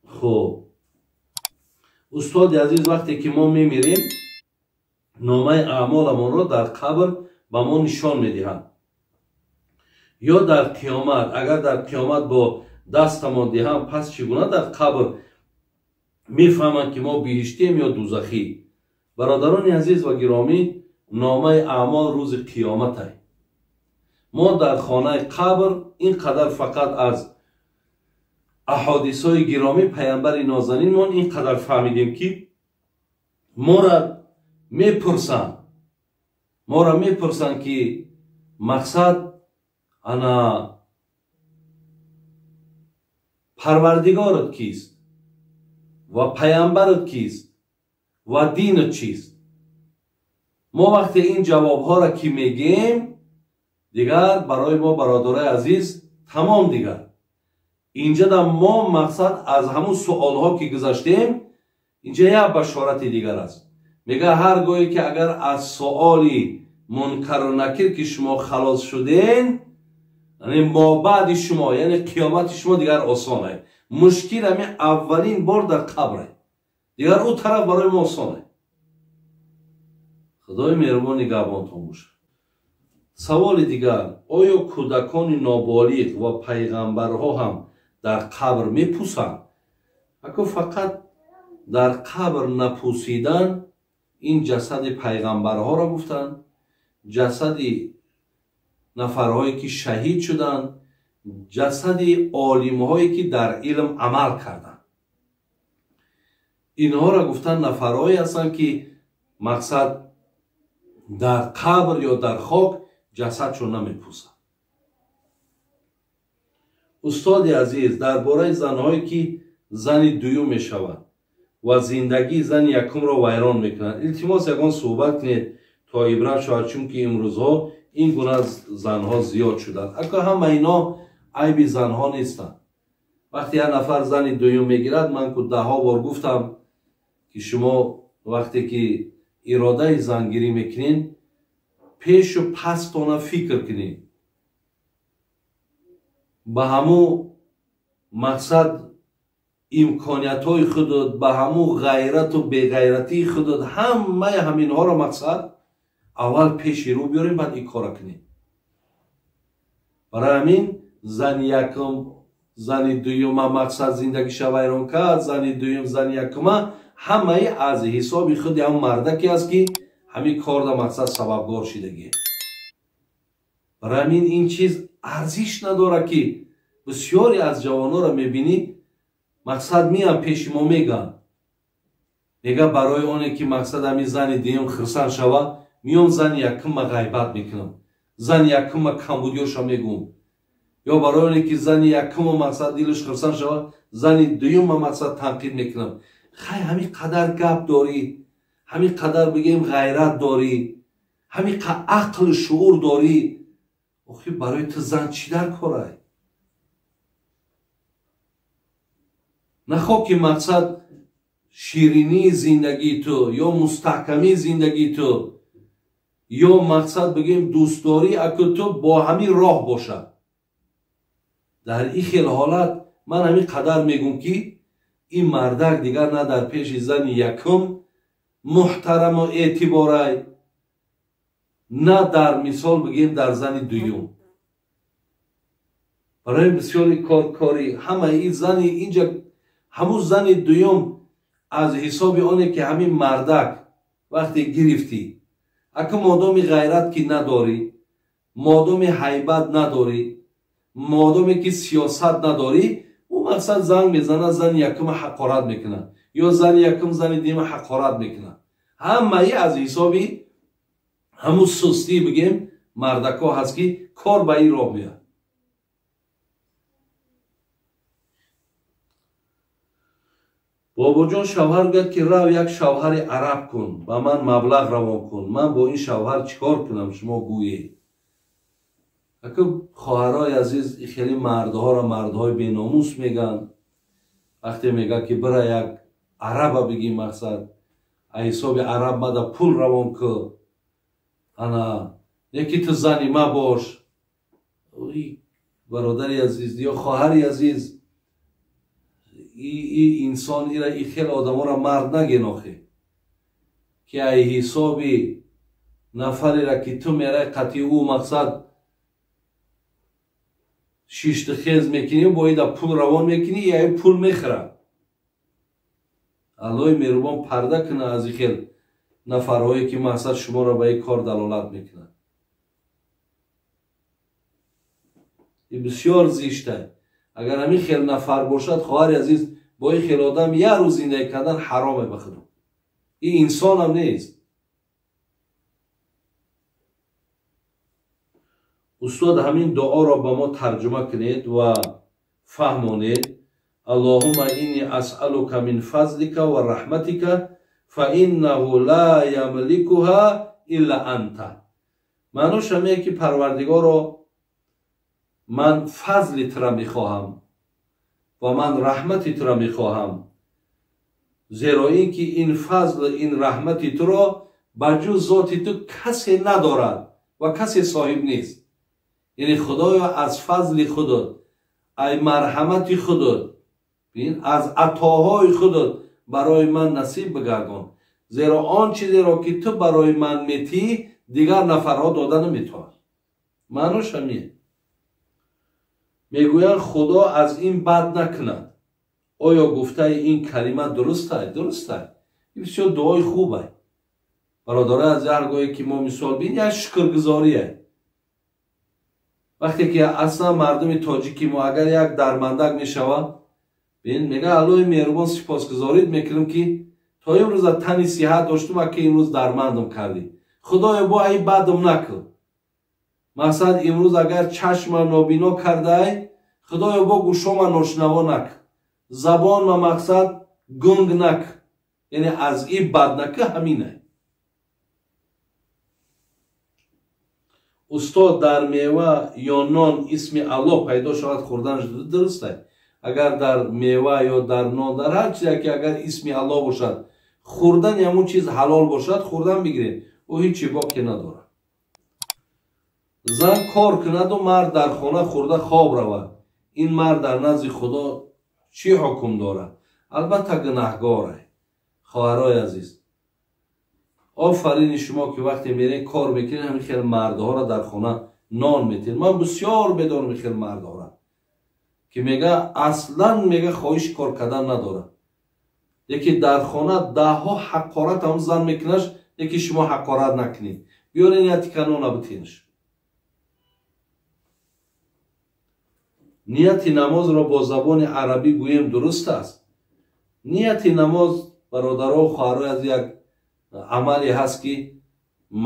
Хуб, устоди азиз, вақте ки мо мемирем, номаи аъмоламонро дар қабр ба мо нишон медиҳанд ё дар қиёмат? Агар дар қиёмат бо дастамон диҳанд, пас чӣ гуна дар қабр мефаҳманд, ки мо биҳиштием ё дузахӣ? Бародарони азиз ва гиромӣ, номаи аъмол рӯзи қиёматай. Мо дар хонаи қабр ин қадар фақат аз аҳодисҳои гиромӣ паямбари нозанинмон ин қадар фаҳмидем, ки мора мепурсанд, мора мепурсанд, ки мақсад ана парвардигорат кист ва паямбарат кист ва динат чист. Мо вақте ин ҷавобҳоро ки мегӯем, дигар барои мо, бародарои азиз, тамом. Дигар инҷа да мо мақсад аз ҳамун суолҳо ки гузаштем, инҷа як башорати дигар аст. Мега, ҳар гоҳе ки агар аз суоли мункару накир ки шумо халос шуден, яъне мобаъди шумо, яъне қиёмати шумо дигар осонае. Мушкил ҳами аввалин бор дар қабре, дигар ӯ тараф барои мо осонае. Худои меҳрубон нигаҳбонтон бошад. Саволи дигар: оё кӯдакони ноболиғ ва пайғамбарҳо ҳам дар қабр мепӯсанд? Ако фақат дар қабр напӯсидан ин ҷасади пайғамбарҳоро гуфтанд, ҷасади нафарҳое ки шаҳид шуданд, ҷасади олимҳое ки дар илм амал карданд. Инҳоро гуфтанд нафарҳое ҳастанд, ки мақсад дар қабр ё дар хок ҷасадшон намепӯсад. Устоди азиз, дар бораи занҳое ки зани дуюм мешаванд ва зиндагии зани якумро вайрон мекунанд, илтимос ягон суҳбат кунед, то ибрат шавад, чунки имрӯзҳо ин гуна занҳо зиёд шуданд. Ака ҳама ино айби занҳо нестанд. Вақте як нафар зани дуюм мегирад, ман ку даҳҳо бор гуфтам, ки шумо вақте ки иродаи зангирӣ мекунед, пешу пастона фикр кунед, ба ҳамун мақсад имкониятҳои худот, ба ҳамун ғайрату беғайратии худот, ҳамаи ҳаминҳоро мақсад аввал пеши рӯ биёрем, баъд ин кора кунем. Барои ҳамин зани якум зани дуюма мақсад зиндагиша вайрон кард, зани дуюм зани якума, ҳамаи аз ҳисоби худи ҳамун мардаке аст, ки ҳамин корда мақсад сабабгор шидагӣ. Барои ҳамин ин чиз арзиш надорад, ки бисёре аз ҷавонҳоро мебинӣ, мақсад меян пеши мо мегӯянд, мега барои оне ки мақсад ҳамин зани дуюм хирсанд шава, миём зани якумма ғайбат мекунам, зани якумма камбудиёша мегӯм, ё барои оне ки зани якума мақсад дилаш хирсанд шава, зани дуюмма мақсад танқид мекунам. Хай, ҳамин қадар гап дорӣ, ҳамин қадар бигем ғайрат дорӣ, ҳамин ақлу шуур дорӣ, охи барои ту зан чӣ дар корай? Нахоҳ ки мақсад ширинии зиндагии ту ё мустаҳкамии зиндагии ту ё мақсад бигем дӯстдорӣ аку ту бо ҳамин роҳ бошад. Дар ин хел ҳолат ман ҳамин қадар мегӯм, ки ин мардак дигар на дар пеши зани якум муҳтараму эътиборай, на дар мисол бигем дар зани дуюм. Барои бисёри кор кори ҳамаи ин зани инҷа, ҳамун зани дуюм аз ҳисоби оне ки ҳамин мардак вақте гирифтӣ, аку модоми ғайрат ки надорӣ, модоми ҳайбат надорӣ, модоме ки сиёсат надорӣ, ӯ мақсад занг мезанад, зани якума ҳақорат мекунад ё зани якум зани дуюма ҳақорат мекунад. Ҳамаи аз ҳисоби ҳамун сустӣ бигем мардакҳо ҳаст, ки кор ба ин роҳ меяд. Бобоҷон, шавҳар гӯяд, ки рав як шавҳари араб кун, ба ман маблағ равон кун, ман бо ин шавҳар чӣ кор кунам, шумо гӯед. Аку хоҳарои азиз, хеле мардҳоро мардҳои беномус мегӯянд. Вақте мегӯяд, ки бира як араба бигӣ, мақсад а ҳисоби араб мада пул равон ку, ана яки ту зани ма бош. Бародари азиз ё хоҳари азиз, И инсон ира и хел одаморо мард нагин охи, ки ай ҳисоби нафарера ки ту мерай қатъи ӯ мақсад шиштихез мекунӣ, бо ида пул равон мекунӣ, и ай пул мехӯрад. Аллоҳи меҳрубон парда кунад аз и хел нафарҳое ки мақсад шуморо ба ин кор далолат мекунад. И бисёр зишта. Агар ҳамин хел нафар бошад, хоҳари азиз, бо ин хел одам як рӯз зиндагӣ кардан ҳароме ба худо. Ин инсонам нест. Устод, ҳамин дуоро ба мо тарҷума кунед ва фаҳмонед. Аллоҳумма инни асъалука мин фазлика ва раҳматика фа иннаҳу ла ямликуҳа илла анта. Маънош ҳамее ки Парвардигоро, ман фазли тура мехоҳам ва ман раҳмати тура мехоҳам, зеро ин ки ин фазл, ин раҳмати туро ба ҷуз зоти ту касе надорад ва касе соҳиб нест. Яъне Худоё, аз фазли худот, ай марҳамати худот, аз атоҳои худот барои ман насиб бигардон, зеро он чизеро ки ту барои ман метиҳӣ, дигар нафарҳо дода наметавонанд. Маънош ҳамие. Мегӯянд Худо аз ин бад накунад. Оё гуфтаи ин калима дурустай? Дурустай. Ин бисёр дуои хубай. Бародарои аз ҳар гоҳе ки мо мисол бин, як шукргузорие. Вақте ки аслан мардуми тоҷики мо агар як дармандак мешавад, бин, мега Аллоҳи меҳрубон сипосгузорит мекунам ки то имрӯза тани сиҳат доштум, ки имрӯз дармандам кардӣ. Худоё, бо ай бадам накун. Мақсад имрӯз агар чашма нобино кардаай, Худоё, бо гӯшома ношунаво накун, забонма мақсад гунг накун. Яъне аз и бад накун, ҳаминай. Устод, дар мева ё нон исми Аллоҳ пайдо шавад, хӯрданаш дурустай? Агар дар мева ё дар нон, дар ҳар чизе ки агар исми Аллоҳ бошад, хӯрдани ҳамун чиз ҳалол бошад, хӯрдан бигиред, ӯ ҳеҷ боке надорад. Зан кор кунаду мард дар хона хӯрда хоб равад, ин мард дар назди Худо чӣ ҳукм дорад? Албатта гунаҳгорай. Хоҳарои азиз, офарини шумо ки вақте мерен кор мекунед, ҳамин хел мардҳоро дар хона нон метиҳед. Ман бисёр медонам ин хел мардҳоро ки мега аслан мега хоҳиши кор кардан надорад, лекин дар хона даҳҳо ҳақорат ҳам зан мекунаш, лекин шумо ҳақорат накунед, биёрен як тика нона битинаш. Нияти намозро бо забони арабӣ гӯем дуруст аст? Нияти намоз, бародаро, хоҳарои аз, як амале ҳаст ки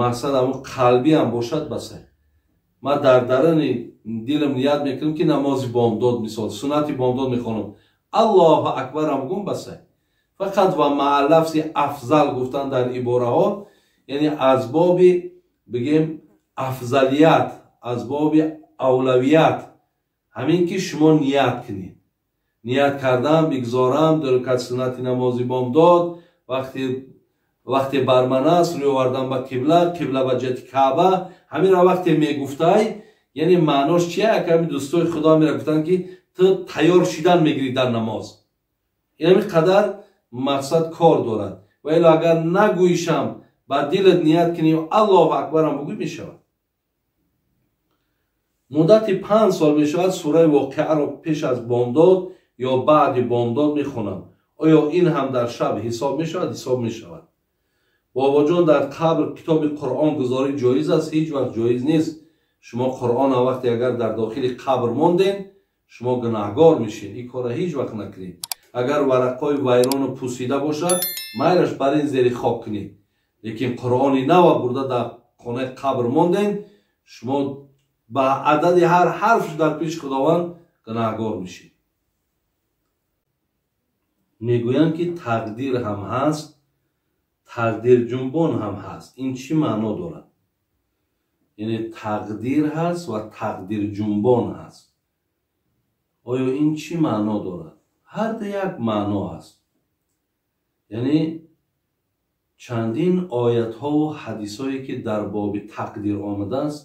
мақсад ҳамун қалбӣ ҳам бошад басай. Ман дар дарани дилам ният мекунам ки намози бомдод, мисол суннати бомдод мехонам, Аллоҳу акбарам гум, басай. Фақат ва маа лафзи афзал гуфтан дар ибораҳо, яъне аз боби бигем афзалият, аз боби авлавият, ҳамин ки шумо ният кунед. Ният кардан бигзорам ду ракат суннати намози бомдод, вақте бар ман аст рӯй овардан ба қибла, қибла ба ҷиҳати Каъба, ҳаминро вақте мегуфтай, яъне маънош чия? Як ҳамин дӯстои Худо мера гуфтанд ки ту тайёр шидан мегирӣ дар намоз. Ин ҳамин қадар мақсад кор дорад. Ва ило агар нагӯишам, ба дилат ният кунӣ, Аллоҳу акбарам бугӯй, мешавад. Муддати 5 сол мешавад сураи Воқеаро пеш аз бомдод ё баъди бомдод мехонам. Оё ин ҳам дар шаб ҳисоб мешавад? Ҳисоб мешавад. Бобоҷон, дар қабр китоби Қуръон гузорӣ ҷоиз аст? Ҳеҷ вақт ҷоиз нест. Шумо Қуръон вақте агар дар дохили қабр монден, шумо гунаҳгор мешед. Ин корро ҳеҷ вақт накунед. Агар варақҳои вайрону пусида бошад, майлаш бар ин зери хок кунед. Лекин Қуръони нава бурда дар хонаи қабр монден, шумо ба адади ҳар ҳарф дар пеши Худованд гунаҳгор мешед. Мегӯянд ки тақдир ҳам ҳаст, тақдирҷунбон ҳам ҳаст. Ин чӣ маъно дорад? Яъне тақдир ҳаст ва тақдирҷунбон ҳаст. Оё ин чӣ маъно дорад? Ҳар ду як маъно ҳаст. Яъне чандин оятҳову ҳадисҳое ки дар боби тақдир омадааст,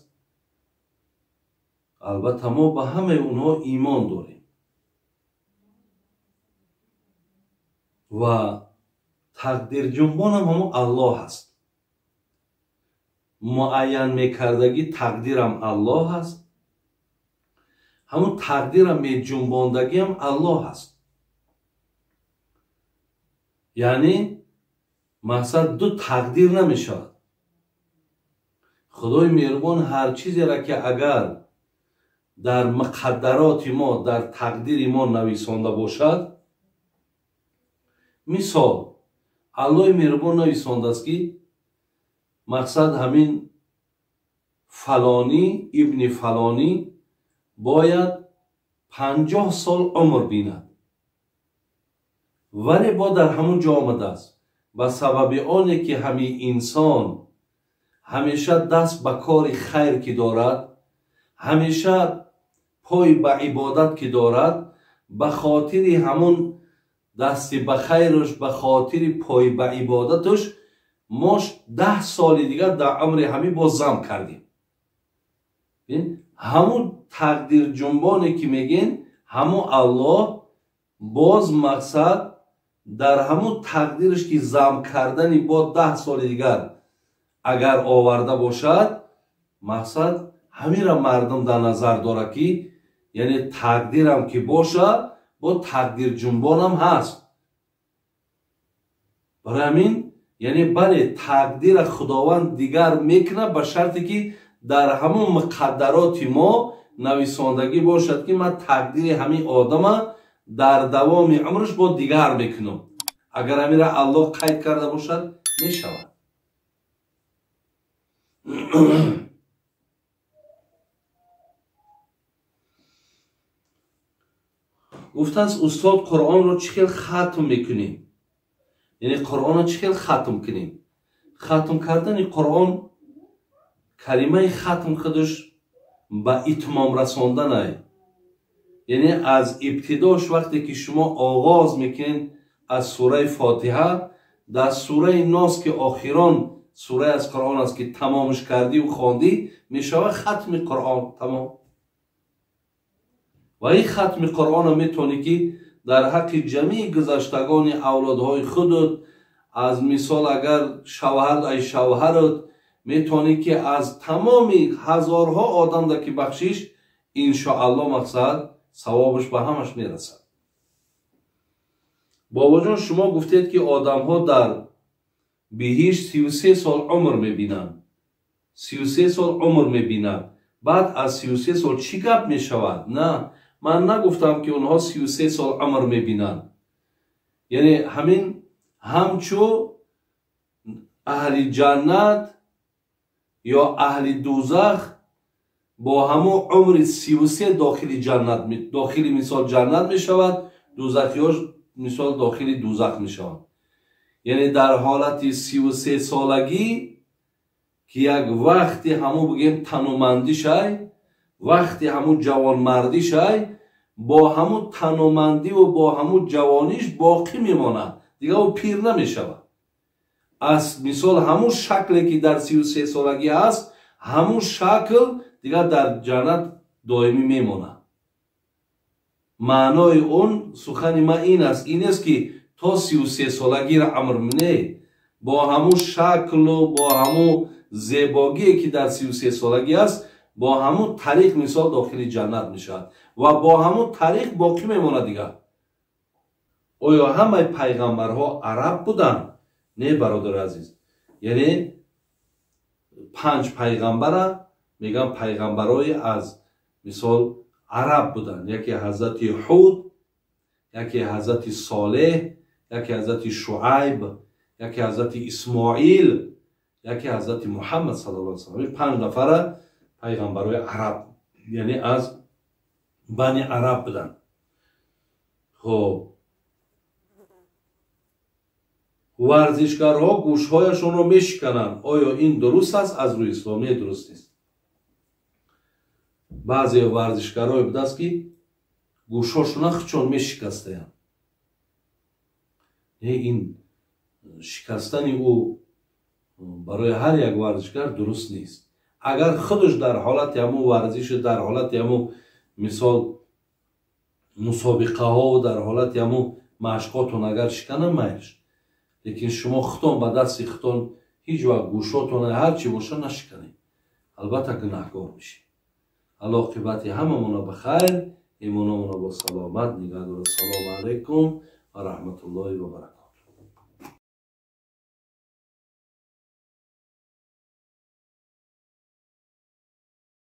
албатта мо ба ҳамаи онҳо имон дорем. Ва тақдирҷунбонам ҳамон Аллоҳ аст. Муайян мекардагӣ тақдирам Аллоҳ аст. Ҳамон тақдирам меҷунбондагиам Аллоҳ аст. Яъне мақсад ду тақдир намешавад. Худои меҳрубон ҳар чизеро ки агар дар муқаддароти мо, дар тақдири мо нависонда бошад, мисол Аллоҳи меҳрубон нависондааст ки мақсад ҳамин фалонӣ ибни фалонӣ бояд 50 сол умр бинад, вале бо дар ҳамон ҷо омадааст. Ба сабаби оне ки ҳамин инсон ҳамеша даст ба кори хайр ки дорад, ҳамеша пой ба ибодат ки дорад, ба хотири ҳамон дасти ба хайраш, ба хотири пой ба ибодаташ мо 10 соли дигар дар умри ҳамин боз зам кардем. Ҳамун тақдирҷунбоне ки мегӯен, ҳамун Аллоҳ боз мақсад дар ҳамун тақдираш ки зам кардани бо 10 соли дигар агар оварда бошад, мақсад ҳамира мардум дар назар дорад ки яъне тақдирам ки бошад, бо тақдирҷунбонам ҳаст. Барои ҳамин яъне бале тақдира Худованд дигар мекунад ба шарте ки дар ҳамон муқаддароти мо нависондагӣ бошад ки ман тақдири ҳамин одама дар давоми умраш бо дигар мекунам. Агар ҳамира Аллоҳ қайд карда бошад, мешавад. Гуфтааст устод Қуръонро чӣ хел хатм мекунем? Яъне Қуръонро чӣ хел хатм кунем? Хатм кардани Қуръон, калимаи хатм худаш ба итмом расонданай. Яъне аз ибтидош вақте ки шумо оғоз мекунед аз сураи Фотиҳа, дар сураи Нос ки охирон сураи аз Қуръон аст ки тамомш кардиву хондӣ, мешавад хатми Қуръон тамом. Ва ин хатми Қуръонро метавонӣ ки дар ҳаққи ҷамеи гузаштагони авлодҳои худут, аз мисол агар шавҳар ай шавҳарут, метавонӣ ки аз тамоми ҳазорҳо одамда ки бахшиш, иншоаллоҳ мақсад савобаш ба ҳамаш мерасад. Бобоҷон, шумо гуфтед ки одамҳо дар биҳишт 33 сол умр мебинанд. 33 сол умр мебинанд. Баъд аз 33 сол чӣ гап мешавад? На, ман нагуфтам ки онҳо 33 сол умр мебинанд. Яъне ҳамин ҳамчу аҳли ҷаннат ё аҳли дузах бо ҳамон умри 33 дохили ҷаннат, дохили мисол ҷаннат мешавад, дузахиёш мисол дохили дузах мешаванд. Яъне дар ҳолати 33 солагӣ ки як вақти ҳамун бигем танумандишай, вақти ҳамун ҷавонмардишай, бо ҳамун танумандиву бо ҳамун ҷавониш боқӣ мемонад, дигар ӯ пир намешавад. Аз мисол ҳамун шакле ки дар 33 солагӣ ҳаст, ҳамун шакл дигар дар ҷаннат доимӣ мемонад. Маънои он сухани ман ин аст, ин нест ки то 33 солагиро амр не, бо ҳамун шаклу бо ҳамун зебогие ки дар 33 солагӣ аст, бо ҳамун тариқ мисол дохили ҷаннат мешавад ва бо ҳамун тариқ боқӣ мемонад дигар. Оё ҳамаи пайғамбарҳо араб буданд? Не, бародари азиз. Яъне 5 пайғамбара мегӯям пайғамбарои аз мисол араб буданд. Яке ҳазрати Ҳуд, яке ҳазрати Солеҳ, яке ҳазрати Шуайб, яке ҳазрати Исмоил, яке ҳазрати Муҳаммад саллаллоҳу алайҳи васаллам. Ин 5 нафара пайғамбарои араб, яъне аз бани араб буданд. Хоб, варзишгарҳо гӯшҳояшонро мешикананд. Оё ин дуруст аст? Аз рӯи ислом не, дуруст нест. Баъзе варзишгарое будааст ки гӯшҳошона хучон мешикастаянд. Не, ин шикастани ӯ барои ҳар як варзишгар дуруст нест. Агар худаш дар ҳолати ҳамун варзишу дар ҳолати ҳамун мисол мусобиқаҳо, дар ҳолати ҳамун Машқотон агар шикана, майлш, лекин шумо худтон ба дасти худтон ҳеҷ вақт гӯшотон ҳар чӣ боша нашиканед, албатта гунаҳгор мешед. Аллоҳ оқибати ҳамамона ба хайр, имономона бо саломат нигаҳ дорад. Салому алайкум ва раҳматуллоҳи ва баракатуҳ.